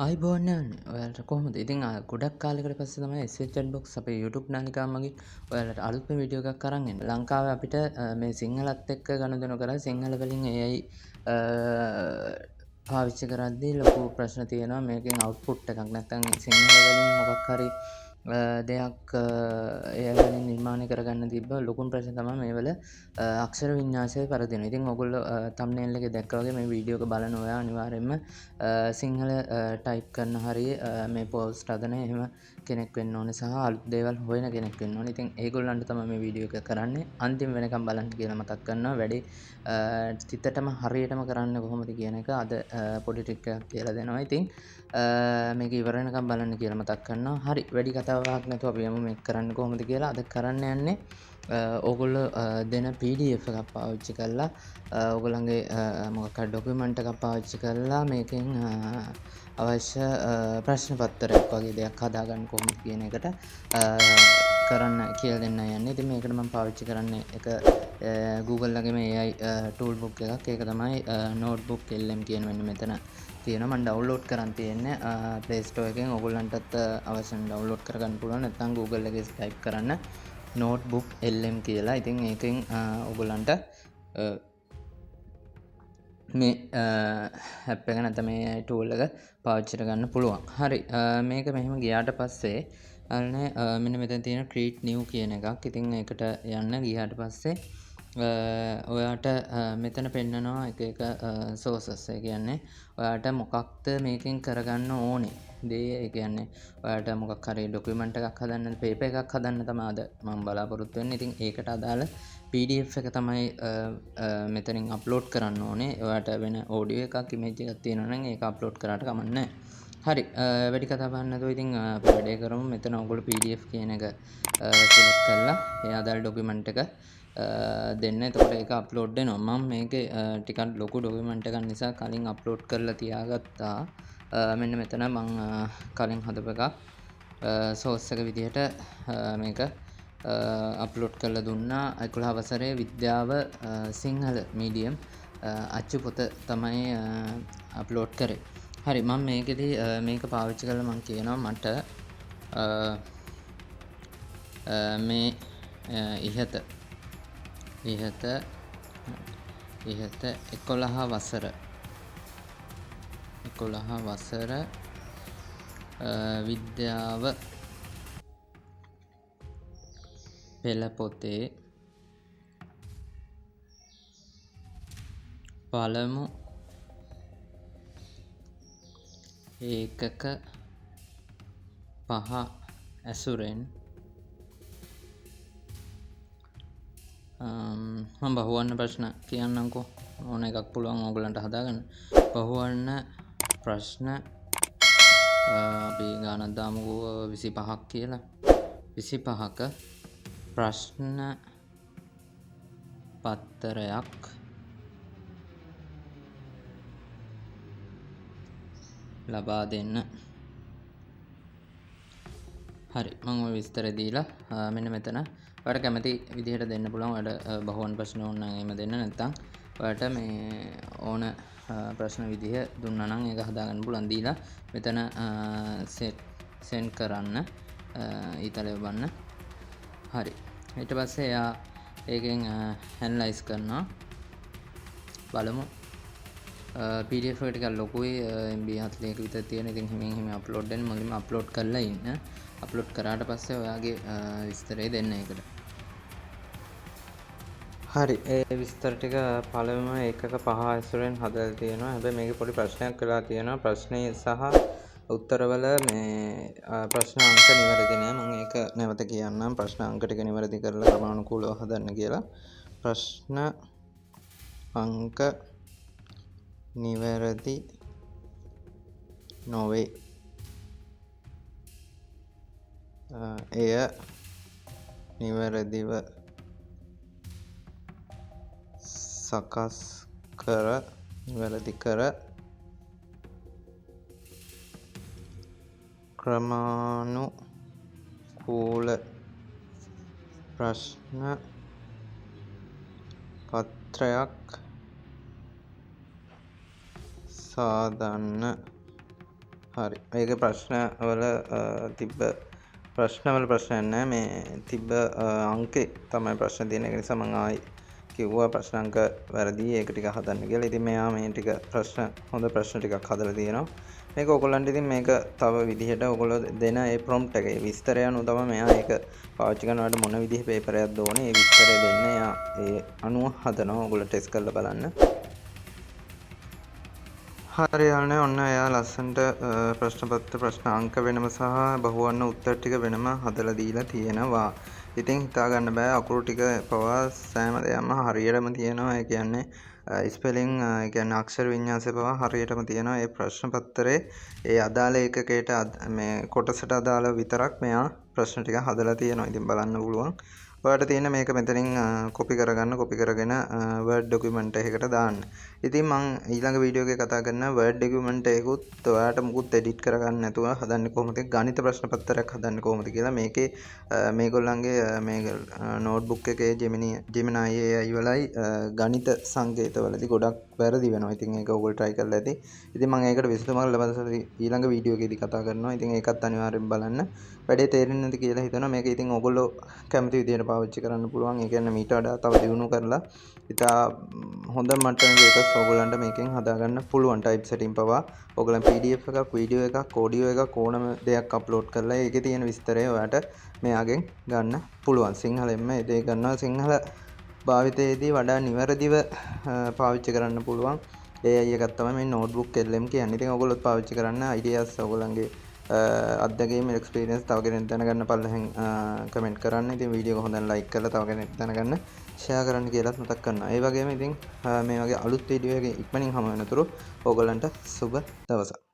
ආයුබෝවන් යාළුවනේ, ඔයාලට කොහොමද? ඉතින් ගොඩක් කාලයකට පස්සේ තමයි SL Chat Box අපේ YouTube නාලිකාව මගින් ඔයාලට අලුත්ම වීඩියෝ එකක් අරන් එන්නේ. ලංකාවේ අපිට මේ සිංහලත් එක්ක ගනුදෙනු කරලා සිංහල වලින් AI පාවිච්චි කරද්දී ලොකු ප්‍රශ්න තියෙනවා. මේකෙන් අවුට්පුට් එකක් නැත්නම් සිංහල වලින් මොකක් හරි දෙයක් AI වලින් නිර්මාණය කරගන්න තිබ්බ ලොකුම ප්‍රශ්න තමයි මේවල අක්ෂර වින්‍යාසය පරදිනවා. ඉතින් ඔයගොල්ලෝ තම්නේල් එකේ දැක්කා වගේ මේ වීඩියෝ එක බලන ඔයා අනිවාර්යයෙන්ම සිංහල ටයිප් කරන හරිය මේ පෝස්ට් හදන එහෙම කෙනෙක් වෙන්න ඕනේ සහ අලුත් දේවල් හොයන කෙනෙක් වෙන්න ඕනේ. ඉතින් ඒගොල්ලන්ට තමයි මේ වීඩියෝ එක කරන්නේ. අන්තිම වෙනකම් බලන්න කියලා මතක් කරනවා. වැඩේ තිතටම හරියටම කරන්න කොහොමද කියන එක අද පොඩි ට්‍රික් එකක් කියලා දෙනවා. ඉතින් මේක ඉවර වෙනකම් බලන්න කියලා මතක් කරනවා. හරි, වැඩි කතාවක් නැතුව අපි යමු මේක කරන්න කොහොමද කියලා. අද කරන්න යන්නේ ඕගොල්ලෝ දෙන PDF එකක් පාවිච්චි කරලා ඕගොල්ලන්ගේ මොකක් හරි ඩොකියුමන්ට් එකක් පාවිච්චි කරලා මේකෙන් අවශ්‍ය ප්‍රශ්න පත්‍රයක් වගේ දෙයක් හදාගන්න කොහොමද කියන එකට කරන්න කියලා දෙන්න යන්නේ. ඉතින් මේකට මම පාවිච්චි කරන්නේ එක Google ලගේම AI tool book එකක්. ඒක තමයි Notebook LM කියන මෙන්න මෙතන තියෙනවා. මම ඩවුන්ලෝඩ් කරන් තියෙන්නේ Play Store එකෙන්. ඔයගොල්ලන්ටත් අවශ්‍ය නම් ඩවුන්ලෝඩ් කරගන්න පුළුවන්. නැත්නම් Google එකේ ටයිප් කරන්න Notebook LM කියලා. ඉතින් ඒකෙන් ඔයගොල්ලන්ට මේ ඇප් එක නැත්නම් මේ AI tool එක පාවිච්චි කරගන්න පුළුවන්. හරි, මේක මෙහෙම ගියාට පස්සේ අරනේ මෙන්න මෙතන තියෙන create new කියන එකක්. ඉතින් ඒකට යන්න ගියාට පස්සේ ඔයාට මෙතන පෙන්නනවා එක එක sources. ඒ කියන්නේ ඔයාට මොකක්ද මේකෙන් කරගන්න ඕනේ දේ. ඒ කියන්නේ ඔයාට මොකක් හරි ඩොකියුමන්ට් එකක් හදන්න, පේපර් එකක් හදන්න තමයි අද මම බලාපොරොත්තු වෙන්නේ. ඉතින් ඒකට අදාළ PDF එක තමයි මෙතනින් අප්ලෝඩ් කරන්න ඕනේ. ඔයාට වෙන ඔඩියෝ එකක්, ඉමේජ් එකක් තියෙනවා නම් ඒක අප්ලෝඩ් කරාට කමක් නැහැ. හරි, වැඩි කතා බහක් නැතුව ඉතින් අපි වැඩේ කරමු. මෙතන ඔයගොල්ලෝ PDF කියන එක සිලෙක්ට් කරලා ඒ අදාළ ඩොකියුමන්ට් එක දෙන්න. එතකොට ඒක අප්ලෝඩ් වෙනවා. මම මේකේ ටිකක් ලොකු ඩොකියුමන්ට් එකක් නිසා කලින් අප්ලෝඩ් කරලා තියාගත්තා. මෙන්න මෙතන මං කලින් හදපු එකක් සෝස් එක විදිහට මේක අප්ලෝඩ් කරලා දුන්නා. 11 වසරේ විද්‍යාව සිංහල මීඩියම් අච්චු පොත තමයි අප්ලෝඩ් කරේ. හරි, මම මේකෙදි මේක පාවිච්චි කරලා මං කියනවා මට මේ ඉහත 11 වසර විද්‍යාව පෙළ පොතේ පළමු ඒකක 5 ඇසුරෙන් මම බහුවර්ණ ප්‍රශ්න කියන්නම්කෝ. ඕන එකක් පුළුවන් ඕගොල්ලන්ට හදාගන්න. බහුවර්ණ ප්‍රශ්න අපි ගානක් දාමුකෝ 25ක් කියලා. 25ක ප්‍රශ්න පත්‍රයක් ලබා දෙන්න. හරි, මම ඔය විස්තර දීලා මෙන්න මෙතන ඔයාලට කැමති විදිහට දෙන්න පුළුවන්. ඔයාලට බහුවර්ණ ප්‍රශ්න ඕන නම් එහෙම දෙන්න, නැත්නම් ඔයාලට මේ ඕන ප්‍රශ්න විදිහ දුන්නා නම් ඒක හදාගන්න පුළුවන්. දීලා මෙතන සෙන්ඩ් කරන්න ඊතලය ඔබන්න. හරි, ඊට පස්සේ එයා ඒකෙන් ඇනලයිස් කරනවා. බලමු. PDF එක ටිකක් ලොකුයි, MB 41 විතර තියෙන. ඉතින් හිමින් හිමින් අප්ලෝඩ් වෙන්න. මුලින්ම අප්ලෝඩ් කරලා ඉන්න. අප්ලෝඩ් කරාට පස්සේ ඔයාගේ විස්තරය දෙන්න ඒකට. හරි, ඒ විස්තර ටික පළමුව ඒකක 5 ඇසුරෙන් හදලා තියෙනවා. හැබැයි මේකේ පොඩි ප්‍රශ්නයක් වෙලා තියෙනවා. ප්‍රශ්නේ සහ උත්තරවල මේ ප්‍රශ්න අංක නිවැරදි නෑ. මම ඒක නැවත කියන්නම්. ප්‍රශ්න අංක ටික නිවැරදි කරලා ක්‍රමානුකූලව හදන්න කියලා. ප්‍රශ්න අංක නිවැරදි නොවේ. එය නිවැරදිව සකස් කර, නිවැරදි කර ක්‍රමානුකූල ප්‍රශ්න පත්‍රයක් සාදන්න. හරි. ඒක ප්‍රශ්න වල තිබ්බ ප්‍රශ්නවල ප්‍රශ්නයක් නෑ. මේ තිබ්බ අංකේ තමයි ප්‍රශ්න තියෙන. ඒක නිසා මං ආයි කිව්වා ප්‍රශ්න අංක වැරදි, ඒක ටික හදන්න කියලා. ඉතින් මෙයා මේ ටික ප්‍රශ්න හොඳ ප්‍රශ්න ටිකක් හදලා තියෙනවා. මේක ඔයගොල්ලන්ට ඉතින් මේක තව විදිහට ඔයගොල්ලෝ දෙන ඒ ප්‍රොම්ප්ට් එක, ඒ විස්තරය අනුව තමයි මෙයා ඒක පාවිච්චි කරනවට මොන විදිහේ පේපර් එකක්ද ඕනේ, ඒ විස්තරය දෙන්න එයා ඒ අනුව හදනවා. ඔයගොල්ලෝ ටෙස්ට් කරලා බලන්න. හරි යාළුවනේ, ඔන්න එයා ලස්සනට ප්‍රශ්න පත්‍ර ප්‍රශ්න අංක වෙනම සහ බහුවර්ණ උත්තර ටික වෙනම හදලා දීලා තියෙනවා. ඉතින් හිතා ගන්න බෑ, අකුරු ටික පවා සෑම දෙයක්ම හරියටම තියෙනවා. ඒ කියන්නේ ස්පෙලිං, ඒ කියන්නේ අක්ෂර වින්‍යාසය පවා හරියටම තියෙනවා. ඒ ප්‍රශ්න පත්‍රයේ ඒ අදාළ ඒකකයට මේ කොටසට අදාළ විතරක් මෙයා ප්‍රශ්න ටික හදලා තියෙනවා. ඉතින් බලන්න පුළුවන්. ඔයාලට තියෙන මේක මෙතනින් කොපි කරගන්න, කොපි කරගෙන Word document එකකට දාන්න. ඉතින් මං ඊළඟ වීඩියෝ එකේ කතා කරන Word document එකකුත් ඔයාලට මුකුත් එඩිට් කරගන්න නැතුව හදන්නේ කොහොමද, ගණිත ප්‍රශ්න පත්‍රයක් හදන්නේ කොහොමද කියලා මේකේ මේගොල්ලන්ගේ මේ නෝට්බුක් එකේ Gemini AI වලයි ගණිත සංකේතවලදී ගොඩක් වැරදි වෙනවා. ඉතින් ඒක ඔයගොල්ලෝ try කරලා ඇති. ඉතින් මං ඒකට විසඳුමක් ලබා දෙන්න ඊළඟ වීඩියෝ එකේදී කතා කරනවා. ඉතින් ඒකත් අනිවාර්යෙන් බලන්න. වැඩේ තේරෙන්නේ නැති කියලා හිතනවා. මේක ඉතින් ඔයගොල්ලෝ කැමති විදියට පාවිච්චි කරන්න පුළුවන්. ඒ කියන්නේ මීට වඩා තව දියුණු කරලා ඉතා හොඳ මට්ටමක එකක් ඔයගොල්ලන්ට මේකෙන් හදාගන්න පුළුවන්. ටයිප් සෙටින් පවා ඔයගොල්ලන් PDF එකක්, වීඩියෝ එකක්, ඔඩියෝ එකක් ඕනම දෙයක් අප්ලෝඩ් කරලා ඒකේ තියෙන විස්තරය ඔයාට මෙයාගෙන් ගන්න පුළුවන්. සිංහලෙන්ම ඒ දේ කරනවා. සිංහල භාවිතයේදී වඩා නිවැරදිව පාවිච්චි කරන්න පුළුවන් AI එකක් තමයි මේ නෝට්බුක් LM කියන්නේ. ඉතින් ඔයගොල්ලොත් පාවිච්චි කරන්න අයිඩියාස්, ඔයගොල්ලන්ගේ අත්දැකීම්, එක්ස්පීරියන්ස් තව කෙනෙක් දැනගන්න පල්ලෙහෙන් කමෙන්ට් කරන්න. ඉතින් වීඩියෝ එක හොඳින් ලයික් කරලා තව කෙනෙක් දැනගන්න ෂෙයා කරන්න කියලාත් මතක් කරනවා. ඒ වගේම ඉතින් මේ වගේ අලුත් වීඩියෝ එකකින් ඉක්මනින් හමු වෙනතුරු ඕගොල්ලන්ට සුබ දවසක්.